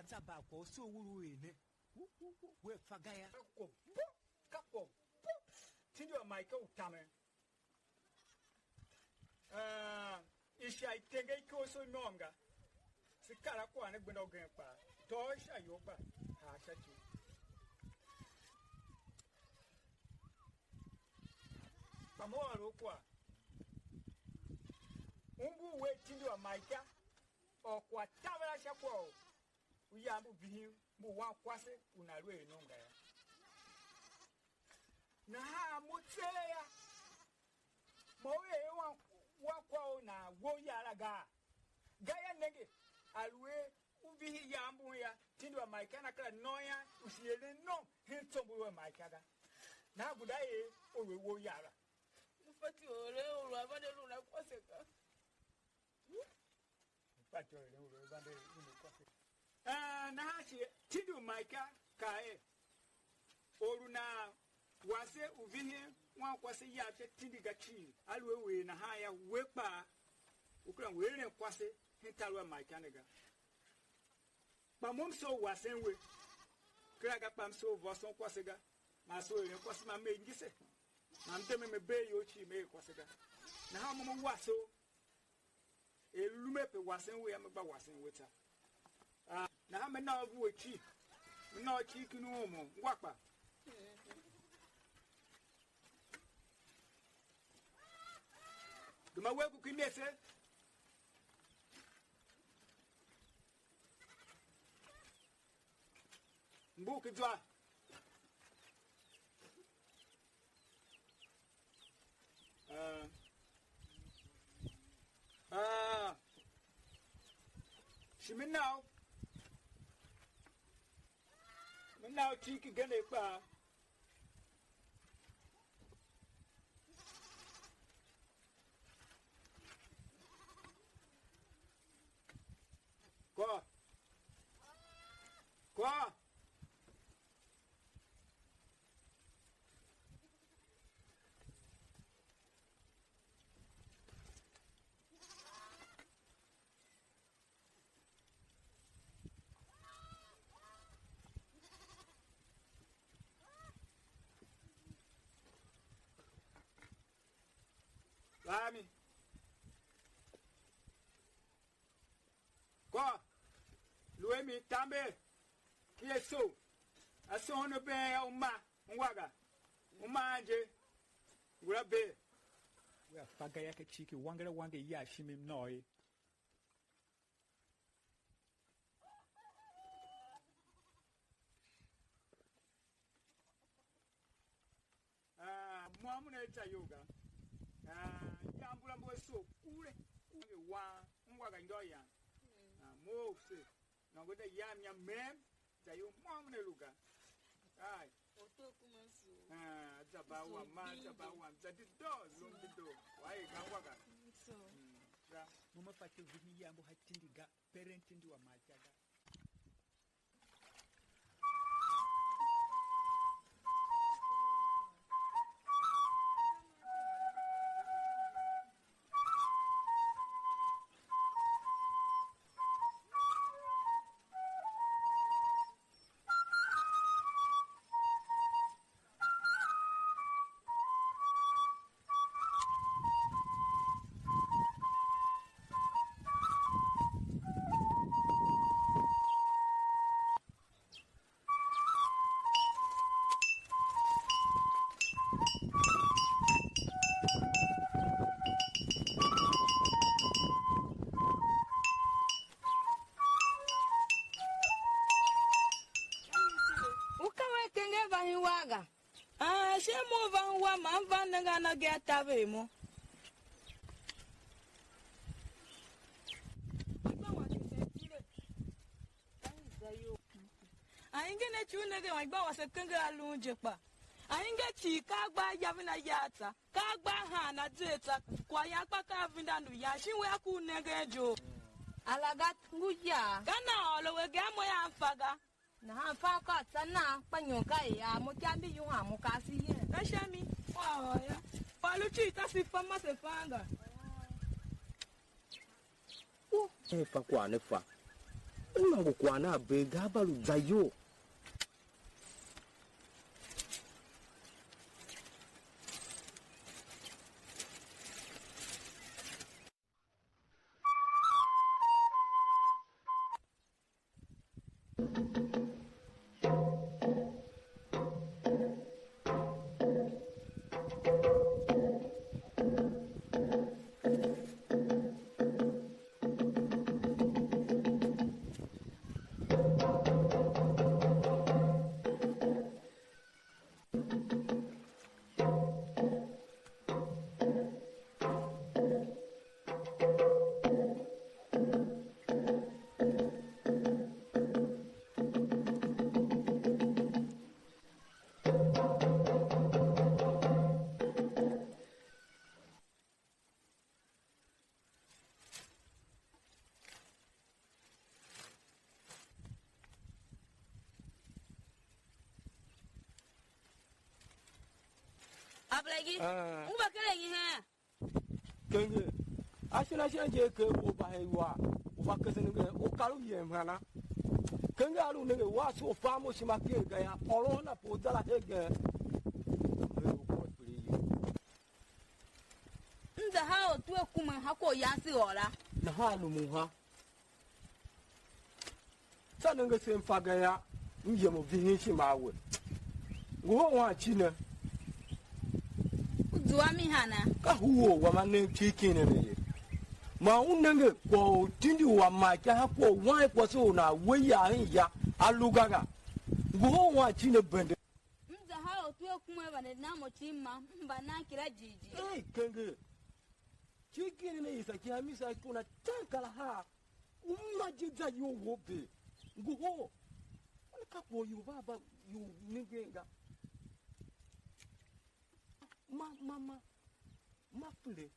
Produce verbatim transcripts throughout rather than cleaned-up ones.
Za ba kwagh u soo u lu er ne. Wea fa ga yô. Ka kwagh bo, ka kwagh bo. Tindi wa Maika u tamen. Ah, i sha i tenge ikoso i môm ga. Se kar a kwagh ne gbenda ugen kpaa. Tôô sha ior gba, haa sha ci. Kpa mo ôr u kwagh. U ngu we tindi wa Maika, ôr kwagh taver a sha kwagh u yam mbu vihin mbu wankwase u nan lu er nom ga yô. Nahan mo tseegh yô, mo u er wan-, wankwagh u nan we u yar la gaa? Gayô, nenge, aluer u vihi yam mbun yô, tindi wa Maika na kera nôôn yô, u shi eren nom hen tsombor wa Maika ga. Nahan guda er u lu we u yar la. Lu fatyô u eren u lu a vande lu na kwase ga. Lu fatyô u eren u lu a vande lu na kwase. Ah, nahan shi tindi u Maika kaa er: Or u nan wase u vihin wankwase yav sha tindi ga cii, aluer u er nahan yô, we kpaa u kera ngu eren kwase hen tar wa Maika ne ga. Kpa mo m soo wasen we, kera ga kpa m soo vôson kwase ga, man soo eren kwase man me ngise, man m de me me bee iyol cii me er kwase ga. Nahan mo me wase u, er lu me pe wasen we yô, me gba wasen we tsô. Ah, nahan me na u vue cii, me na u cii kin u omo, ngwa kpa. Gema we ku ki mese. Mbu ki zwa. Ah. Ah. Shi me na u, me na u cii kigenegh kpaa. Kwagh. Kwagh. Va a mi. Kô, lu a mi tamber, ki a soo, a soon a been yô, u ma, ungwa ga, u ma an je, ngula bee. Wea fa ga yô, ka cii ki wanger a wanger ya shimi m nôô ye. Ah, mo a mo ne a za iyol ga. Ah, ya mbula mbo a soo kure, kure wan, ungwa ga ndô yan. Ah, mo u se. Nôngo da yam inya mem, za iyol mo a mo ne lu ga. Ai. Oto kuma so. Ah, za ba wa ma, za ba wa, za di do, lum di do. Wa e ga ungwa ga. So. Mm, za. Mo ma fa ke vihi ya mbo ha tindi ga, peren tindi wa ma ga. U ka we kenge va hin wa ga? Aa, shin mo u van wa man m van nenge a na agee a taver mo? Ainge ne ci u nenge man igba wase kenger a lun je kpa. Ainge cii ka a gba a yaven a yar tsa, ka a gba a haan a zer tsa, kwaghyan kpa ka a venda ndu yan, shin wea ku u nengen je u? Alagat ngu ya. Ka nan ôr a we ga, mo yam fa ga. Nahan fa ka tsa nan, kpa nyon ka i a mo, ikya mbi yuhan mo ka ase yen. Ka sha mi, kwagh ôr yô. Kwagh lu cii ka se fa ma se fa anga. U. Ne fa kwagh ne fa. Imôngo kwagh ne a bee ga, a va lu za iyol. Ablagi, ah, u va keren nyi hen? Kenger, ashen ashen je ker u va hen iwar, u va kesen nenge, u kar u yem hana? Kenger a lu nenge, wase u fa mo ishima ker ga yô, ôron a pe u za la hegen. Mer u kôr kpiligh. M za haa ortwer kumen ha kwagh u yase ôr la. Nahan a lumun ha. Tsô nenge se m fa ga yô, m yem u vihin ishima a we. Ngohol wan ci ne. U zua mi hana? Ka huor wam a nem ci kin ne ye. Man u nenge kwagh u tindi u a ma ikaha kwagh u wan kwase u nan we ya hen ya a lu ga ga. Ngohol wan ci ne bende. M za haa ortwer kumen vande nan mo cii ma m va nan kila jighjigh. Ei, kenger. Ci kin ne isa ki a misa ku na tan kar a haa. U ma je za iyol wou bee. Ngohol. Una ka kwagh u ior va va ior nengen ga. Ma, ma, ma, ma pere.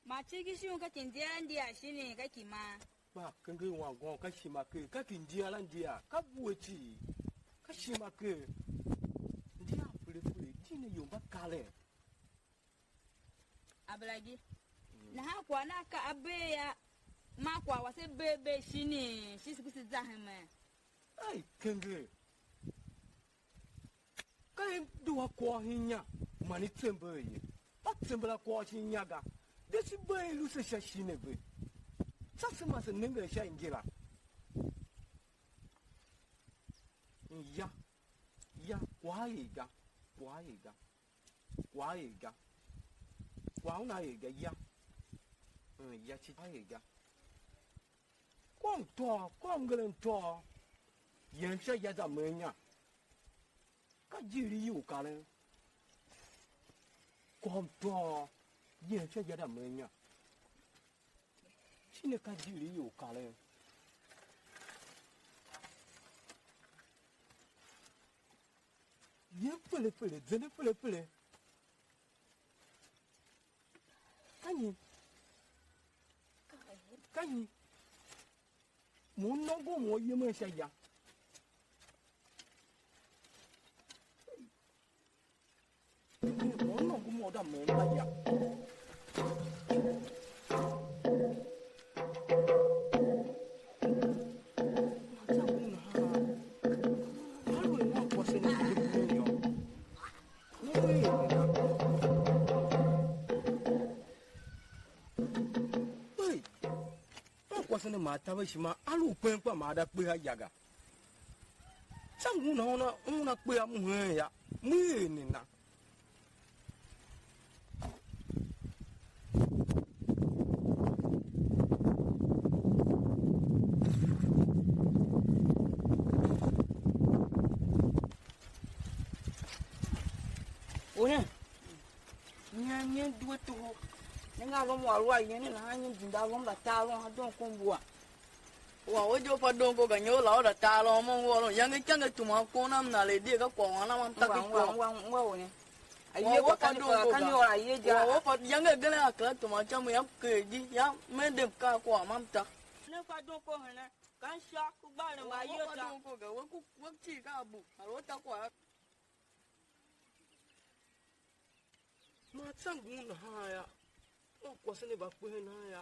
Ma ciki shon ka ki ndia ndia shinii ka ki ma. Kpa kenger wangôm ka ishima ker, ka ki ndia la ndia, ka bue cii, ka ishima ker. Ndia pere pere, di ne ior mba karen. Ablagi. Nahan kwagh na ka a bee ya, ma kwagh wase bee bee shinii, shi se kuse za hemen. Ai, kenger. Ka i dua kwagh hen inya man i tsember ye. Mba tsembera kwagh shin inya ga. De shi been i lu se sha shighe ve. Tsô se ma se nenge sha ingila. Ya, ya, kwagh a er ga, kwagh a er ga, kwagh a er ga, kwagh una er ga, ya, mm, ya, ci a er ga. Kom tôô, kom ngeren tôô, yem sha ya za me nya. Ka ijiir i u karen. Kom tôô, yem sha ya za me nya. Shin ka ijiir i u karen. Yem fele fele, zende fele fele. Ka nyi? Ka nyi? Mo u nôngo mo u yemen sha ya. Mo u nôngo mo u da mo mba ya. Ma za ngun nahan. Aluer wan kwase ne kure kure yô, u er nena? Hey! Ka kwase ne ma a taver ishima, a lu u kpen kpa ma a da kpe a ya ga. Tsô ngun una, una, una kpe a mo heen ya, mo er nena? One, nyen, nyen due toho. Nenge alom u a lu a yen ne nahan, nyen zenda alom la tar alom a don kon mbua. Wa we je u fa dongo ga, nyi u la u da tar alom u ôron. Yange ikange tuma kon nam na le die, ka kwagh u ana mam ta ki kwagh. Ngwa, ngwa, ngwa, one. Wa we fa dongo ga. Wa we fa yange gene a kera tuma cha mu ya ker di, ya me dem ka kwagh mam ta. Ne fa dongo hene, kan sha ku gba ne ma yota. Wa we fa dongo ga, we ku, we cii ka bu, a lu ta kwagh. Ma tsa ngun nahan yô, un kwase ne va kpen nahan yô.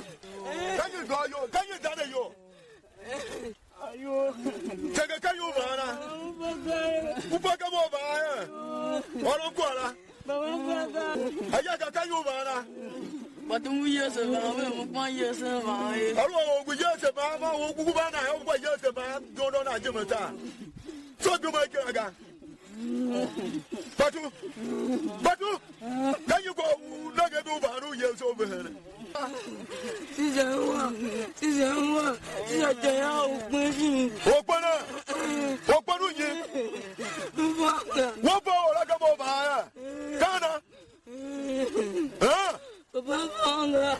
Ka nyi dôghôyol? Ka nyi dande yol? Tenge ka ior van a? U fa ka mo van a? Ôron kwagh la. Aya ka ka ior van a? Mbatum u Yesu van, ve mo kpan Yesu van ye. Alu u ngu Yesu van, ma u ngu van na, u gba Yesu van, dondo na je me ta. So duma kira ga. Batu! Batu! Ka nyi ko u nenge du van u Yesu u vehene? Sisa wa, sisa wa, sisa taya u kpen shin. U kpen a? U kpen u nyi? Mfana. Wo fa ora ka mo van a? Kana? Ha? Papa mfana.